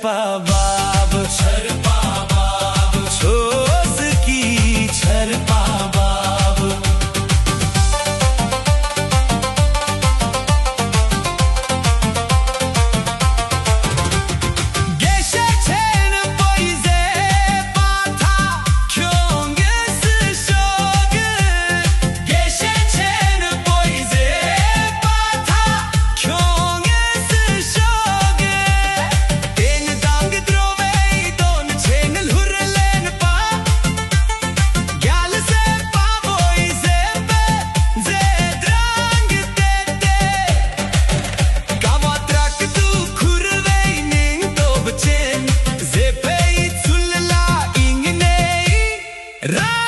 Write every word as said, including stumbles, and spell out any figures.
པ་བབ། ཆར་པ་བབ། ཆོས་ཀྱི་ཆར་པ་བབ། དགེ་བཤེས་ཆེན་པོ་ཡི་མཛད་པ་ཐག་ཁྱོད་ངོས་སུ་ཤོག་གི། དགེ་བཤེས་ཆེན་པོ་ཡི་མཛད་པ་ཐག་ཁྱོད་ངོས་སུ་ཤོག་གི། དེ་ནི་མདང་གི་དྲོ་བའི་དོན་ཆེན་ལྷུར་ལེན་པ། རྒྱལ་སྲས་དཔའ་བོ་ཡི་མཛད་པའི་མཛད་རང་གི་གཏེར་ཏེ། དགའ་བ་དྲག་ཏུ་འཁོལ་བའི་སྙིང་སྟོབས་ཅན། མཛད་པའི་ཚུལ་ལ་དབྱིངས་ནས་རབ་